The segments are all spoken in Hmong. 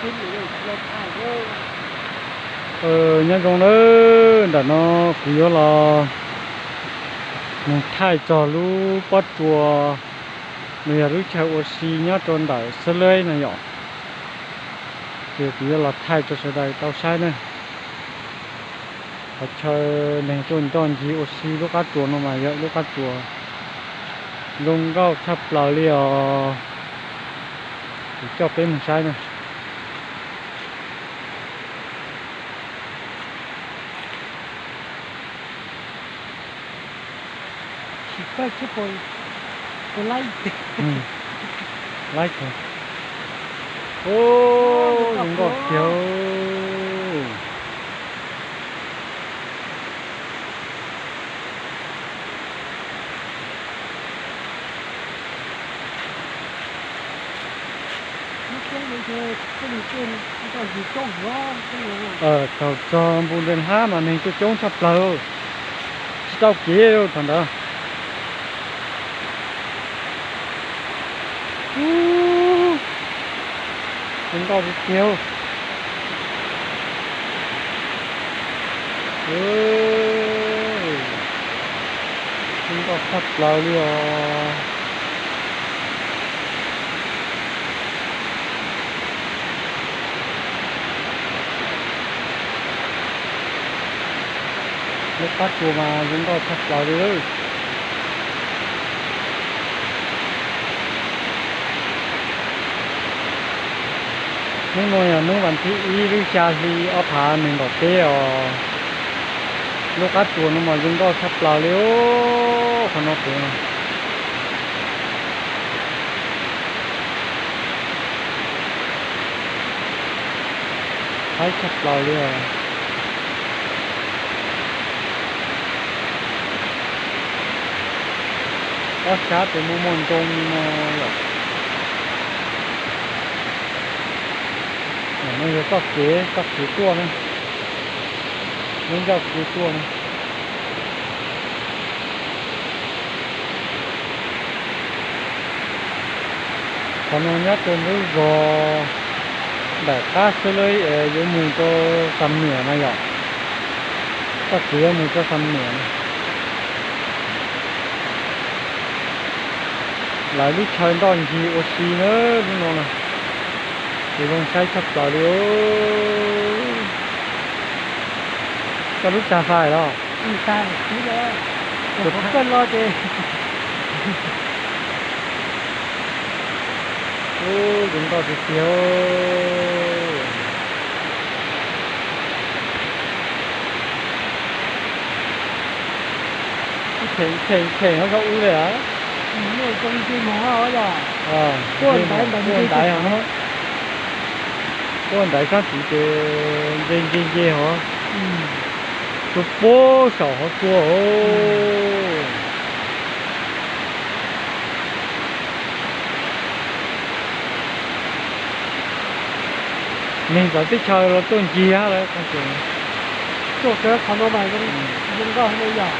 Nyob zoo nawb, ntawm no kuv yuav los mus thaij txog lub pob tsuas, nws yog lub chaw ua si nyob rau ntawm Xab Lab no yom. Ces kuv yuav los thaij rau sawv daws tau saib na. Qhov chaw neeg tuaj ncaj ncig ua si lub qab tsuas no mas yog lub qab tsuas zoo nkauj tshaj plaws li os. Kuv coj peb mus saib na. Zoo nkauj tiag. Thaum txog npus nres hlab mas neeg coob coob tshaj plaws, tsis tau kev thaum ntawd. Zoo nkauj tiag tiag. Zoo nkauj tshaj plaws li os. Lub qab tsuas mas zoo nkauj tshaj plaws li. Hnub no yog hnub vas thib ib lub xya hli ob phav nees nkaum peb os. Lub qab tsuas no mas zoo nkauj tshaj plaws li os, qhov no pem. Haib tshaj plaws li os. Ob sab ces muaj muaj ntoo no yom. No yog txoj kev, txoj kev tuaj na, lub ncauj kev tuaj na. Qhov no nyob rau lub zos nram qab Xab Lab yuav mus rau Xam Niam na yom. Txoj kev yuav mus rau Xam Niam na. Lawv lub chaw ncaj ncig ua si na, lub no na, ces zoo saib tshaj plaws li. Koj lub xab fais los? Tus koj los ces. Ub, zoo nkauj tiag tiag. Kheem kheem kheem hauv zog ub li lawm. Tuaj ntaiv, tuaj ntaiv sab tid ces nce nce nce hov. Tuaj puag saum hov tuaj. Neeg txawv teb chaws los tuaj ncig lawm. Tuaj kawg qhov no mas zoo nkauj heev yom.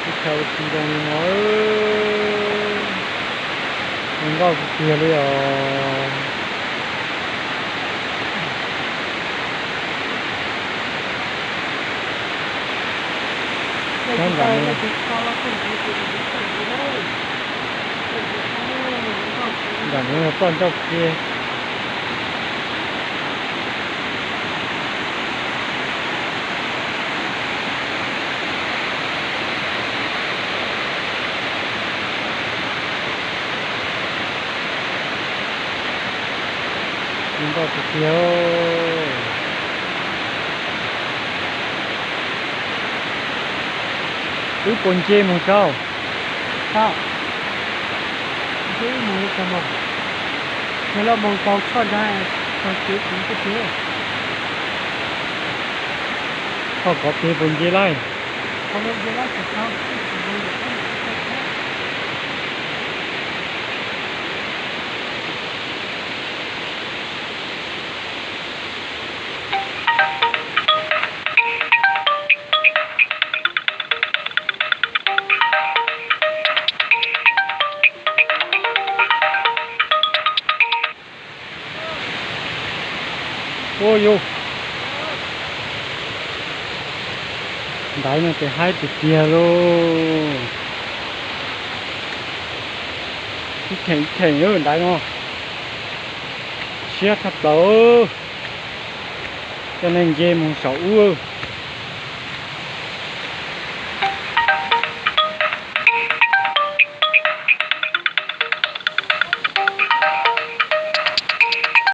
Teb chaws ua si zoo li no, zoo nkauj tiag tiag li os. Sab nram no, nram no yog txoj ncauj ke. Zoo nkauj tiag tiag. Wb puas nce mus saud? Wb mus tau, yog los mus tau tshoj ntag, tau kev kuv tiag tiag. Tshoj kov pem puas nce laij? Ua yus, ntaiv no ces haib tiag tiag lauj. Ib theem ib theem ntaiv no siab tshaj plaws. Coj nej nce mus saum ub.